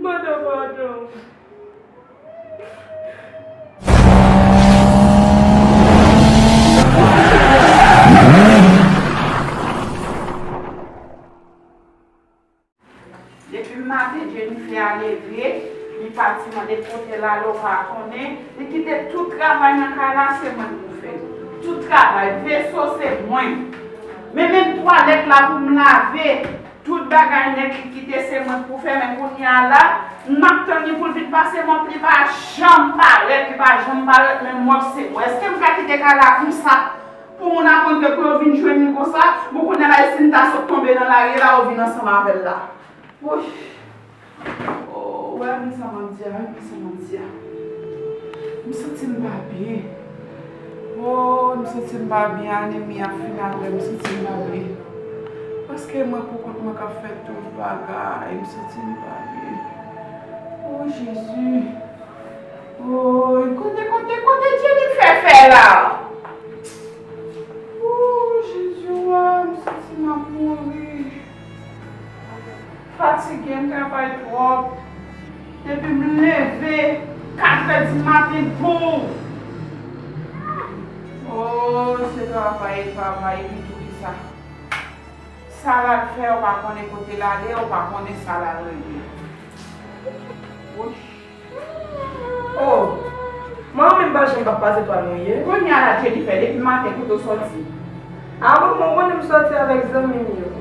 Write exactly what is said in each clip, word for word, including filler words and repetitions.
Mande padon. Depi maten Jennifer a leve, li pati mande kote l ale, ou pa konnen. Li kite tout travay nan kay la, se mwen k pou fè l. Tout travay, veso se mwen. Men menm twalèt la pou m lave, tout bagay nèt li kite se mwen k pou fè, men kounye a la, m ap tann li pou l vin pase mòp, li pa janm parèt, li pa janm parèt, men mòp se mwen. Èske m ka kite kay la konsa? Pou moun aprann ke pou yo vin jwenn li konsa, bon, kounye a la, e si m ta sot tonbe nan lari la, yo vin ansanm avè l la. Woy! Oh, wè, men sa m ap di a, wi, men sa m ap di a. M santi m pa byen. Oh, m santi m pa byen, anemi a fin avè m, m santi m pa byen. Paske mwen pou kont mwen k ap fè tout bagay, m santi m pa byen. Oh, Jezi! Woy, kote, kote, kote Jennifer fè la? Oh, Jezi, wa, m santi m ap mouri. Fatige, m travay twòp. Depi m leve, katrè di maten, boum! Oh, se travay, travay, epi tou ki sa. Sa l al fè, ou pa konnen kote l ale, ou pa konnen sa l al regle. Woy. Oh, manman menm pa janm p ap pase twal mouye. Kounye a la, Jennifer, depi maten, kote w sòti? A, manman, ou konnen m sòti avèk zanmi m yo.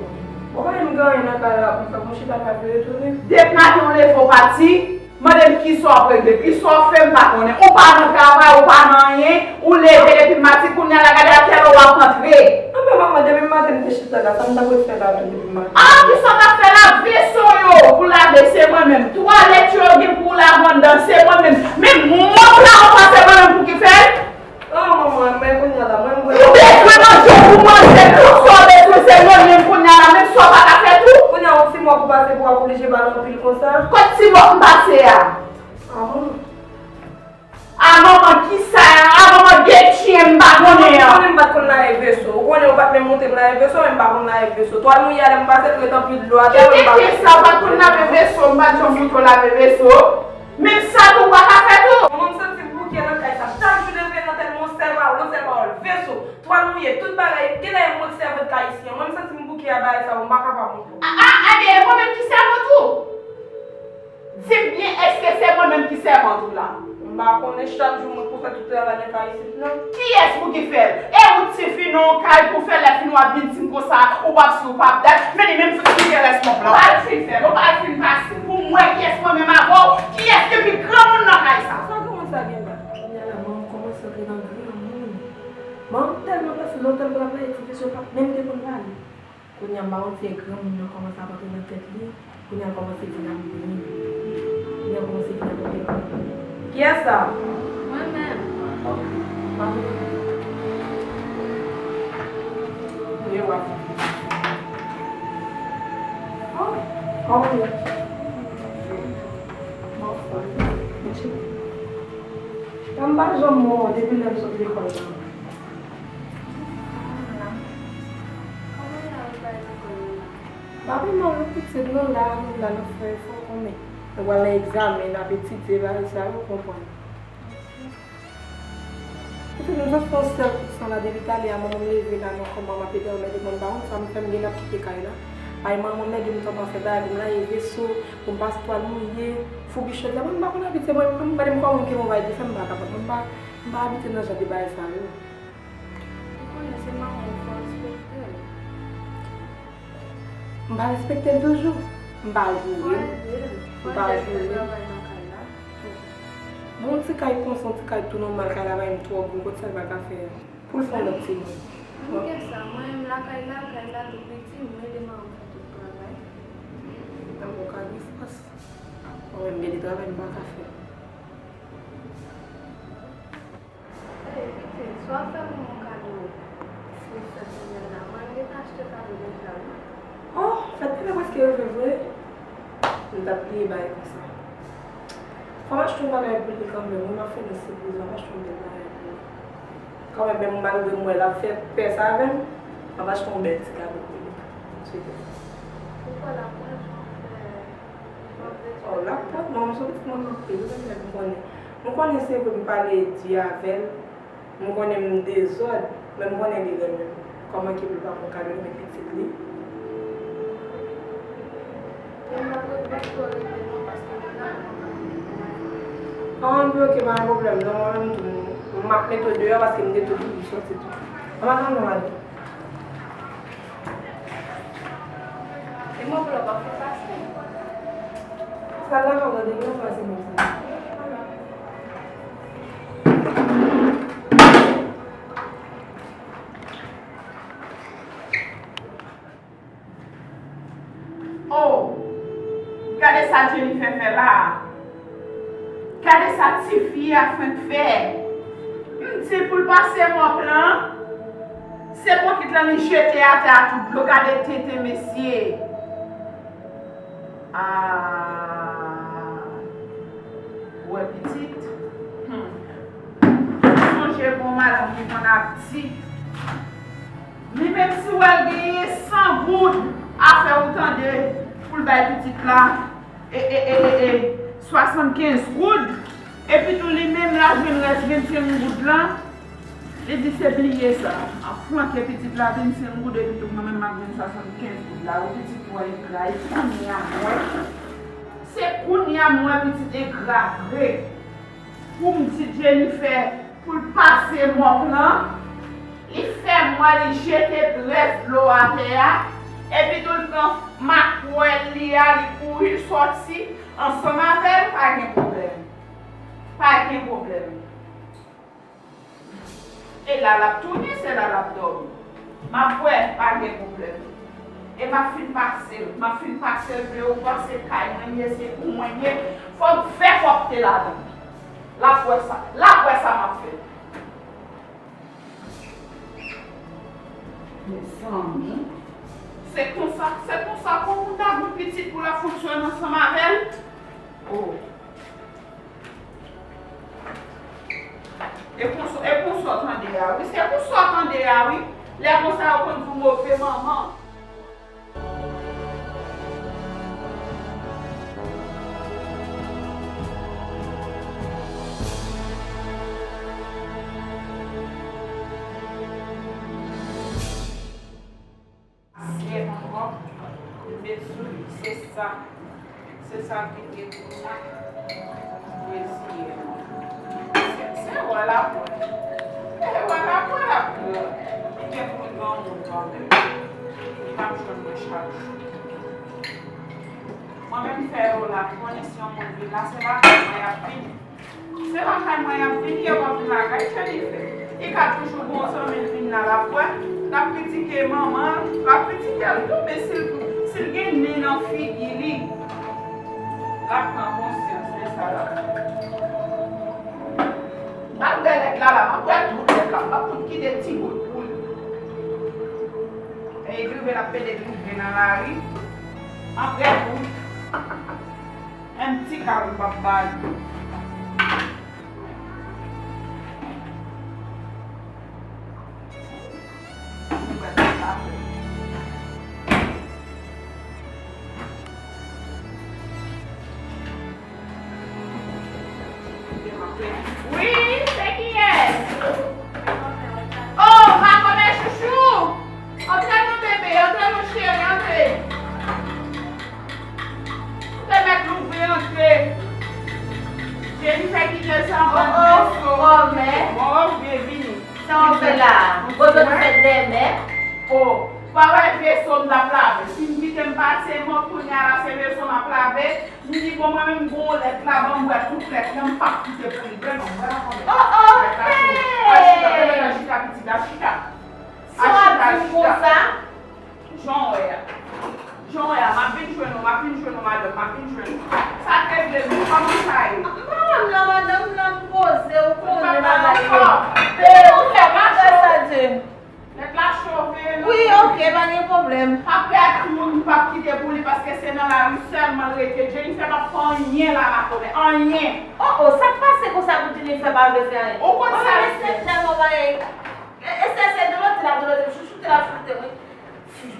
Ou pa menm gen anyen nan kay la pou m fè, pou m chita la pou yo tounen. Depi maten, w leve, w pati, mande m kisa w ap regle, kisa w ap fè, m pa konnen. Ou pa nan travay, ou pa nan anyen, ou leve depi maten, kounye a la, gade a kèlè w ap antre. Anben, manman, depi maten, m te chita la, sa m t ap ret fè la tou depi maten? Ah, kisa w t ap fè la? Veso yo pou lave, se mwen menm. Twalèt yo gen pou w lave anndan, se mwen menm. Men mòp la ankò, se mwen menm pou ki fè l? Oh, manman, men kounye a la, mwen, mwen. Ou bezwen manje pou manje, tout sa w bezwen, se mwen menm kounye a la, menm sa w pa ka fè tou. Kounye a, yon ti mòp ou pase pou w ap oblije ba l anpil konsa? Kot ti mòp m pase a? Ah, manman. A manman kisa? A manman gen chen m pa konnen an. Ou konnen m pa t konn lave veso. Ou konnen ou pa t menm montre m lave veso, men m pa konn lave veso. Twal mouye a, lè m pase, l ret anpil dlo atè, men m pa konn. Kite sa, ou pa t konn lave veso, m pa t janm montre w lave veso. Menm sa tou, ou pa ka fè tou. Manman, m santi m bouke nan kay sa. Chak jou leve nan tèt mwen, yon sèl pawòl, yon sèl pawòl, veso, twal mouye, tout bagay. Genlè e mwen k sèvant kay isi an. Mwen, m santi m bouke a bagay sa yo, m pa kapab ankò. A, a, ebyen, e mwen menm ki sèvant ou? Di m byen, èske se mwen menm ki sèvant ou la? M pa konnen, chak jou mwen pou fè tout travay nan kay isit la. Kiyès pou ki fè l? E ou ti fi nan yon kay pou fè, lè fini w ap vin di m konsa, ou p ap si, ou p ap dat. Men li menm sou ki rès mòp la. Ou pa al fin fè l, ou pa al fin pase l pou m wè kiyès mwen menm avè w, kiyès ki pi granmoun nan kay sa. Sa granmoun sa gen la? Kounye a la, manman kòmanse antre nan granmoun. Manman tèlman pase lontan l pral maye ti fi, yo pa menm te konn pale. Kounye a, m pa konn si e granmoun nan kòmanse ap antre nan tèt li, kounye a l kòmanse vin ap byen. Kounye a l kòmanse vin ap byen. Kiyès sa? Mwen menm. Oh, m ap vini. Ye wa. Oh, kòman w ye? M anfòm. Mèsi. M pa janm wè w depi lè m sot lekòl la. Kòman y ap bay lekòl yo la? Pa pi mal non pitit, nou la, nou la, n ap fè efò, konnen nou pral nan egzamen, n ap etidye, bagay sa yo, w konprann. Pitit, nou jis fè yon sèl kout san la, depi talè a manman m leve la nan kòm an, m ap ede anmède mwen, m pa konn sa m fè, m gen ap kite kay la. Ay manman m ede m tanpafè bagay, pou m lave veso, pou m pase twal mouye, foubi chòdye, mwen m pa konn abitye, mwen, mwen m pa konn kòman m gen yon bagay pou fè, m pa kapab, mwen m pa, m pa abitye nan jan de bagay sa yo. Ou konnen se manman w, fò w respekte l. M pa respekte l toujou. M pa joure l. Fò ede l. Fò l ede l fè travay nan kay la. Bon, yon ti kay konsa, yon ti kay tou nòmal, kay la pa menm twò gwo, kot sa l pral ka fè pou l fè yon lòt ti moun? Bon, kisa, mwen menm lakay la, kay la tou piti, m ede manman m fè tout travay. Tankou kay espas. Mwen menm gen de travay m pa ka fè. Ey, pitit, si w ap fè manman w kado, si w fè semèn nan, mwen, m gentan achte kado deja, wi. Oh, fèt la prèske rive vre. M t ap bliye bagay konsa. Fò m achte yon bagay pou li kanmenm, wi, m ap fè yon sipriz, m ap achte yon bèl bagay pou li. Kanmenm, menm malgre m wè l ap fè pès avè m, m ap achte yon bèl ti kado pou li. Oh, l ap pran, non, m sou pitit mwen anpil, m konnen. M konnen se vre m pale di avè l. M konnen m dezòd, men m konnen li renmen m. Kòman ki pou l pa pran kado renmen pitit li? An, anpi oke, pa gen pwoblèm. Non, mwen menm tou, m ap mete w deyò paske m te tou di w soti tou. An, madanm, non, madanm. E mwen vle w ap fè pase. Sa la pa gade gen pase mwen sa. Oh, gade sa Jennifer fè la a. Gade sa tifi a fenk fè. M di l pou l pase mòp lan. Se pokit lan li jete atè a tout dlo. Gade tenten, mesye. Ah, ou wè pitit? Hmm. Sonje gon madanm ki konn ap di, li menm si w wè l genyen san goud, afè ou tande pou l bay pitit la, e, e, e, e, e, swasannkenz goud, epi tou li menm l a jwenn rès vennsenk goud lan, li di se bliye sa, ap flanke pitit la vennsenk goud, epi tou mwen menm m ap jwenn swasannkenz goud la, ou pitit ou engra, e kounye a m wè, se kounye a m wè pitit engra vre, pou m di Jennifer, pou l pase mòp lan, li fè m wè li jete rès dlo atè a, epi tou l pran makwèl li a, li kouri sòti ansanm avè l, pa gen pwoblèm. Pa gen pwoblèm. E la l ap tounen, se la l ap dòmi. M ap wè, pa gen pwoblèm. E m ap fin pase l, m ap fin pase l, vle ou pa se kay mwen ye, se pou mwen ye, fò m fè pwòpte ladan l. L ap wè sa, l ap wè sa m ap fè. Mezanmi. Se konsa, se konsa pou moun ta gen pitit pou l ap fonksyone ansanm avè l? Oh. E konsa, e konsa w tande a wi. Se konsa w tande a wi. Lè konsa yo konn di w move manman. Asyèt ankò, li met sou li, se sa. Se sa ki gen pou mwen. Reziye mwen. Se, se wè lapwè. E wè lapwè, lapwè. Li gen pou l granmoun kanmenm. Li p ap jwenn mwen chak jou. Mwen menm fè yo la, m konnen si yon moun vin la, se lakay mwen y ap vin. Se lakay mwen y ap vin, yo p ap vin lakay Jennifer. Li ka toujou gen yon zanmi l vin la, l ap wè, l ap kritike manman l, l ap kritike l tou, men si l, si l gen nen nan figi li, l ap pran konsyans de sa l ap fè. M ap wè nèg la la, m ap wè tout nèg la, m ap tout kite ti bout pou li. E li rive, l ap pede krive nan lari, m ap wè tout. Menm ti kado m p ap ba li. Wi, se kiyès? Oh, makomè chouchou! Antre non, bebe, antre non, cheri, antre. Ou te mèt louvri antre. Jennifer kite sa, oh, oh, oh, men. Bon, ou byen vini. Sa w ap fè la? Ou bezwen fè dèmen? Oh, pa wè veso m t ap lave. Si m kite m pase mòp, kounye a la se veso m ap lave. M di, bon, mwen menm, gon lèt la, ban m bwè tout lèt lan, m p ap kite pou li, vrèman, m bwè la kanmenm. Oh, oh, lèt la cho. Al chita, bebe, al chita, pitit, al chita. Al chita, al chita. Jan w wè a. Jan w wè a, m ap vin jwenn ou, m ap vin jwenn ou, madanm, m ap vin jwenn ou. Sa te vle di, kòman sa ye? M pa wè m la, madanm, m la, m poze, ou konnen bagay yo. Ou fè bagay sa, Jane. Nèg la cho vre, non? Wi, oke, pa gen pwoblèm. Apre a, tout moun m p ap kite pou li, paske se nan lari sèlman l rete. Jennifer p ap fè anyen la, makomè, anyen. Oh, oh, sa k pase konsa pou Jennifer pa vle fè anyen? Ou konn sa l fè? Tèlman bagay. E, e, se, se dolo, te la dolo, te chouchoute, la chouchoute, wi.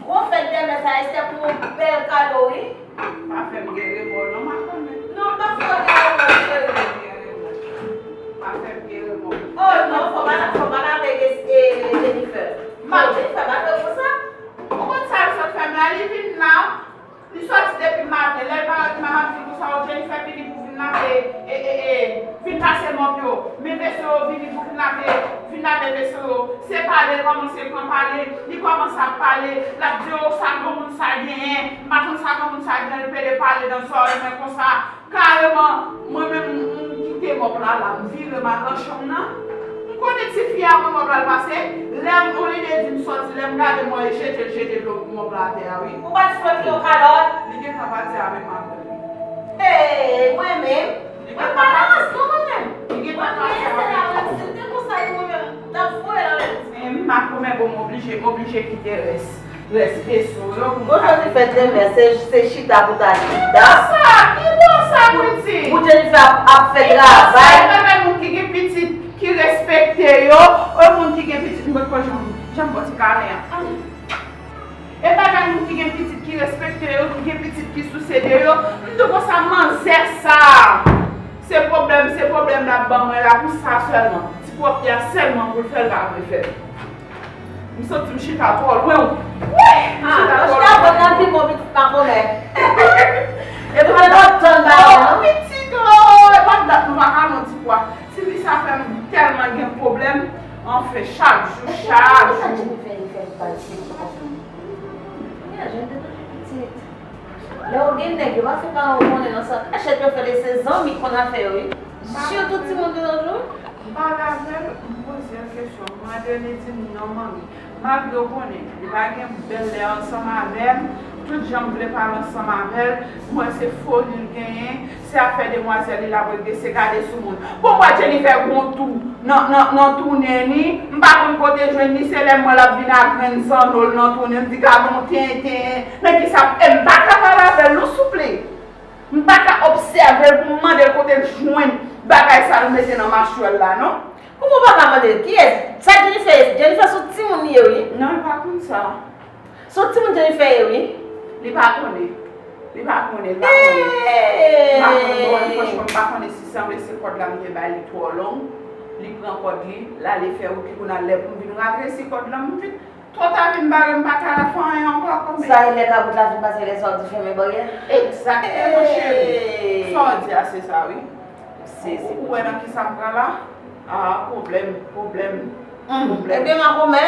Gwo fèt dèmen, Sa Esther pou yon bèl kado, wi. Pa fè m gen remò non, makonnen. Non, m pa fè w gen remò, cheri. Pa fè m gen remò. Oh non, fò pa, fò pa lave e, e, Jennifer. Ma, Jennifer pa dwe konsa. Ou konn sa l sot fè m la, li vin la. Li soti depi maten, lè l parèt, m ap di konsa, o Jennifer vini pou vin lave, e, e, e, vin pase mòp yo. Men veso yo vini pou vin lave, vin lave veso yo. Se pale l kòmanse pran pale, li kòmanse ap pale, l ap di, o, sa granmoun sa genyen, m pa konn sa granmoun sa genyen, l pede pale nan zòrèy mwen konsa. Kareman, mwen menm, m, m kite mòp la, la, m vire m al nan chanm nan. M konnen tifi a pran mòp la, l pase. Lè m, yon lide di m sòti, lè m gade mwen, e jete l, jete dlo mòp la atè a, wi. Ou pa t fouye yon kalòt? Li gentan pati avèk madanm li. Ee, mwen menm? Mwen pa nan rason mwen menm. Li gentan pati avèk madanm li. Si l te konsa, mwen menm, m t ap voye l anlè. E m pa kòmè bon, m oblije, m oblije kite rès. Rès veso yo pou m. Bon, jodi fèt demè, se, se chita pou ta chita. Ki bon sa, ki bon sa, Priti? Pou Jennifer ap, ap fè travay. Ki bon sa, e pa gen moun ki gen pitit ki respekte yo, e moun ki gen pitit, m pot ko jan, jan m bò ti kalen an. E pa gen moun ki gen pitit ki respekte yo, ki gen pitit ki souse de yo. M di konsa, manzè sa, se pwoblèm, se pwoblèm l ap ban mwen la pou sa sèlman. Ti pwòpte a sèlman pou l fè, l pa vle fè. M santi m chita twò lwen, wi. M chita twò lwen. Chita bon nan pi bon pitit pa konnen. E pou mwen pa tann bagay la non. Pitit, o, e pa dat nou pa ka non ti pwa. Ti fi sa fè m tèlman gen pwoblèm. Anfen, chak jou, chak jou. Sa Jennifer fè, li fè m pale pitit konsa. Kounye a, Jennifer toujou pitit. Lè w gen nèg, yo pa fè paran w konnen nan sa kachèt yo fè l, e se zanmi k konn afè yo, wi. Sitou timoun de nos jours. M pale avè l, m poze l kesyon, m mande l, li di m non, manmi. Malgre w konnen, li pa gen bèl lè ansanm avè m, tout jan m vle pale ansanm avè l, m wè se foli l genyen, se afè demwazèl li l ap regle, se gade sou moun. Bon, m wè Jennifer gon tou nan, nan, nan tou nen li, m pa konn kote jwenn li, se lè m wè l ap vin ak grenn zanno l nan tou nen, m di gade yon tenten, nan kisa, e m pa ka pale avè l non, souple. M pa ka obsève l pou m mande l kote l jwenn bagay sa l mete nan machwè l la, non. Kouman w pa ka mande l? Kiyès? Sa Jennifer ye? Jennifer se yon timoun li ye, wi. Non, li pa konn sa. Se yon timoun Jennifer ye, wi. Li pa konnen. Li pa konnen, li pa konnen. Li pa konnen, bon, franchman, m pa konnen si sanble se kòd la m te bay li twò long. Li pran kòd li, l ale fè wout li, kounye a lè pou m vin ratresi kòd la, m vin Twò ta vin bare m pa ka fè anyen ankò kòmè. Sa e lè kabout la fin pase lè sa w di fèmen baryè? Egzakteman cheri. Sa w di a se sa wi. Ou wè nan kisa m pran la? Ah pwoblèm, pwoblèm, pwoblèm. Ebyen makomè,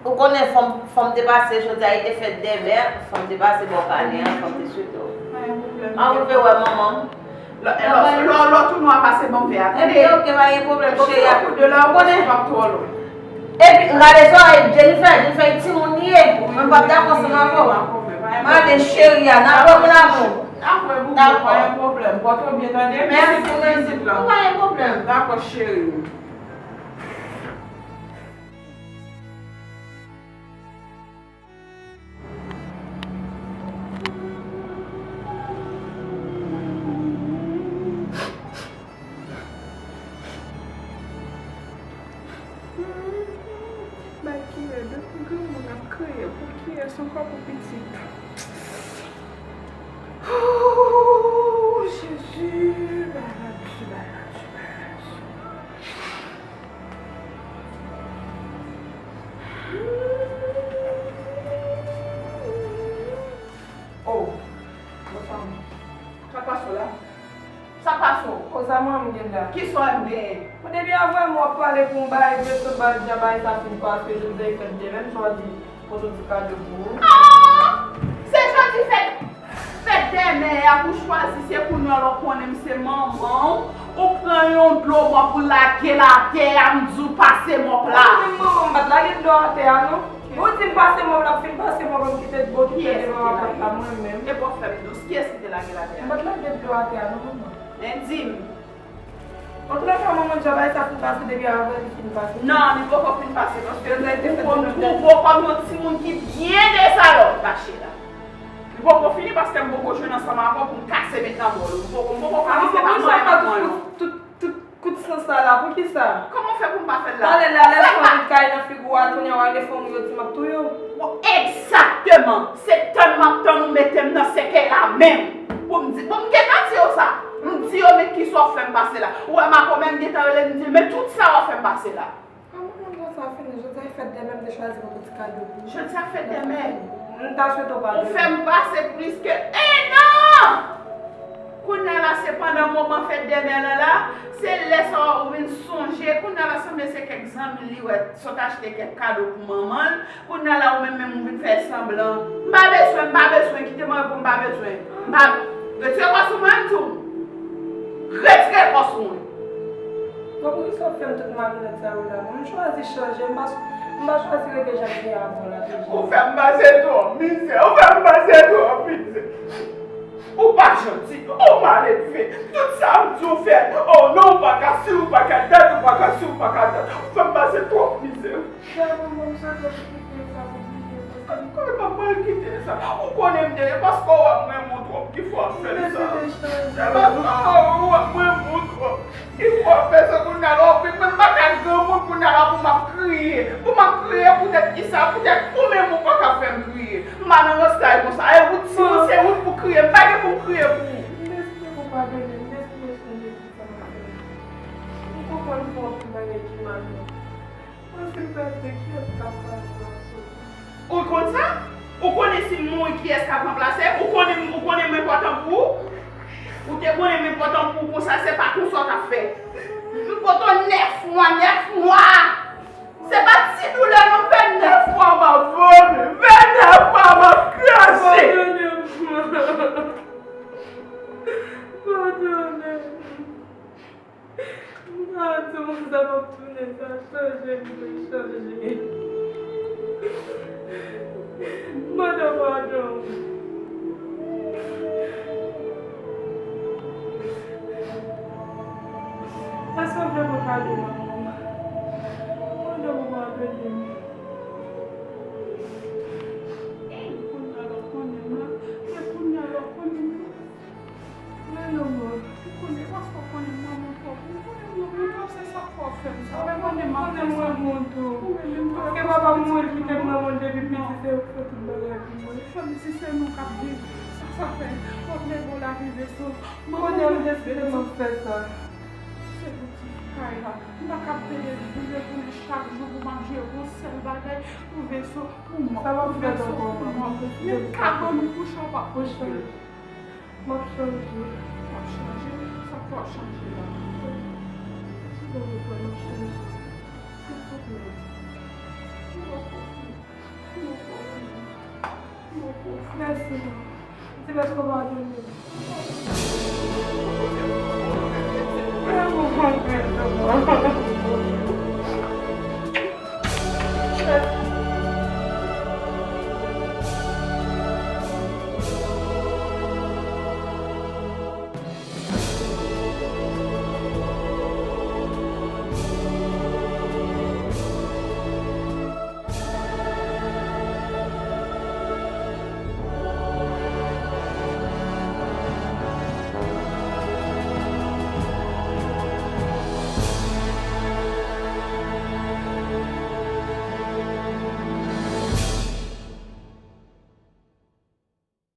ou konnen fanm, fanm te pase jodi a, li te fèt dèmen, fanm te pase bò kane an, fanm te swete w. Pa gen pwoblèm. An rive wè manman m. Lò, lò, lò, lò tou nwa pase ban m fè a. Tande. Ebyen, ok, pa gen pwoblèm, cheri a. Ou konnen. Epi, rale zòrèy Jennifer, Jennifer e timoun li ye. Mwen p ap dakò ansanm avè w. Mande cheri a, n ap wè pou n ap bon. Dakò. Mèsi, mèsi. Pa gen pwoblèm. Dakò, cheri. Bay ki lè de pou granmoun ap kriye pou kiyès ankò pou pitit. Oh, Jezi, bay la di, bay la di, bay la di. Oh, bonswa. Sa k pase w la? Sa k pase w? Oh, sa mwen m gen la. Ki sa w genyen? Bon, depi avan m w ap pale pou m bay de sot bay dja bay sa fin pase, jodi a fèt demen, m chwazi pote yon ti kado pou ou. Ah! Se jodi fèt, fèt demen a pou chwazi, se kounye a lè w konnen m se manman w, ou pran yon dlo mòp ou lage l atè a, m di w pase mòp la. Ou menm manman m pa t lage dlo atè a non. Ou di m pase mòp la, m fin pase mòp la, m kite dlo kite devan pòt la mwen menm. Epi w ap fè m dous. Kiyès ki te lage l atè a? M pa t lage dlo atè a non manman. Men di m. Antoulèka manman dja bay sa fin pase depi avan li fin pase. Non, li poko fin pase paske ou poko kòm yon timoun ki byen dezalòd mache la. Li poko fini paske m poko jwenn ansanm avè w pou m kase met nan bòl ou. M poko, m poko fini, se pa mwen menm mwen non. Tout, tout, tout Kout san sa la, poukisa? Kòman w fè pou m pa fè l la? Pale la, lè fanm vin kale nan figi w a, kounye a w a gen fanm ou yo di m ap touye w. Bon, egzakteman! Se tann m ap tann ou mete m nan sèkèy la menm. Pou m di, bon, m gentan di yo sa. M di yo, men kisa w ap fè m pase la? Ou wè Makomè, m gentan rele, m di l, men tout sa w ap fè m pase la. An nou konn tan sa fini, jodi a e fèt dèmen, m te chwazi pote ti kado pou ou. Jodi a fèt dèmen. M ta swete w padone. Ou fè m pase plis ke en an! Kounye a la, se pandan moman fèt dèmen an la, se lè sa a ou vin sonje. Kounye a la, sanble se kèk zanmi li wè sot achte kèk kado pou manman l. Kounye a la, ou menm menm ou vin fè sanblan. M pa bezwen, m pa bezwen, kite mwen pou m pa bezwen. M pa, retire kò sou mwen, m di w. Retire kò sou mwen. Bon, poukisa w fè m tout marinad sa yo la? M chwazi chanje, m pa, m pa chwazi rete jan m te ye avan la toujou. Ou fè m pase twòp mizè, ou fè m pase twòp mizè. Ou pa janti, ou maledve. Tout sa m di w fè, oh non, ou pa ka si, ou pa ka dat, ou pa ka si, ou pa ka dat. Ou fè m pase twòp mizè. Kòman m ap mal kite sa? Ou konnen m te, paske w ap renmen w twòp ki fè w ap fè m sa. Se paske w ap renmen w twòp ki fè w ap fè sa. Kounye a la w ap vin, men m pa ka granmoun kounye a la pou m ap kriye. Pou m ap kriye poutèt kisa? Poutèt ou menm ou pa ka fè m kriye. M pa nan rans la e konsa. E ou di ou se ou pou kriye. M pa gen pou m kriye pou ou. M espere w padone m. M espere w sonje tout sa m ap fè. M konprann fè w anpil bagay ki mal, men Mwen fin pèdi, kiyès k ap pran plas ou? Ou konn sa? Ou konnen si m mouri kiyès k ap ranplase m? Ou konnen, ou konnen m enpòtan pou ou? Ou te konnen m enpòtan pou ou konsa, se pa konsa w t ap fè. M pote w nèf mwa, nèf mwa! Se pa ti doulè non, m fè nèf mwa m ap vole, m fè nèf mwa m ap kraze! Padone m. Padone m. Mwen di w sa p ap tounen, sa chanje, m vle chanje. Mande padon. Èske w vle mwen padone w? Mande w padone m. Kounye a la w konnen m la, men kounye a la w konnen m la. Men non, mwen. Ou konnen, paske w konnen manman twòp. Ou konnen manman twòp, se sa k fè w fè m sa. Ou konnen m ap fè sa. Ou konnen mwen tou. Ou konnen mwen tou. Paske papa m mouri kite m nan mond depi piti, se yo k fè tout bagay pou mwen. Fè m di se nou k ap viv. Se sa k fè w ap leve w la, viv sou. Kounye a m deside m ap fè sa. Se pou ti kay la. M pa ka pede vin retounen chak jou pou m ap jere yon sèl bagay pou Vèso, pou mwen, pou Vèso, pou mwen. Menm kado nou kouche, w p ap kouche. M ap chanje. W ap chanje? Sa k fè w ap chanje la? Silvouplè, m ap chanje. Silvouplè. M poko fini. M poko fini. M poko fini. Mèsi, non. Se paske w padone m. Mwen konprann, mwen konprann.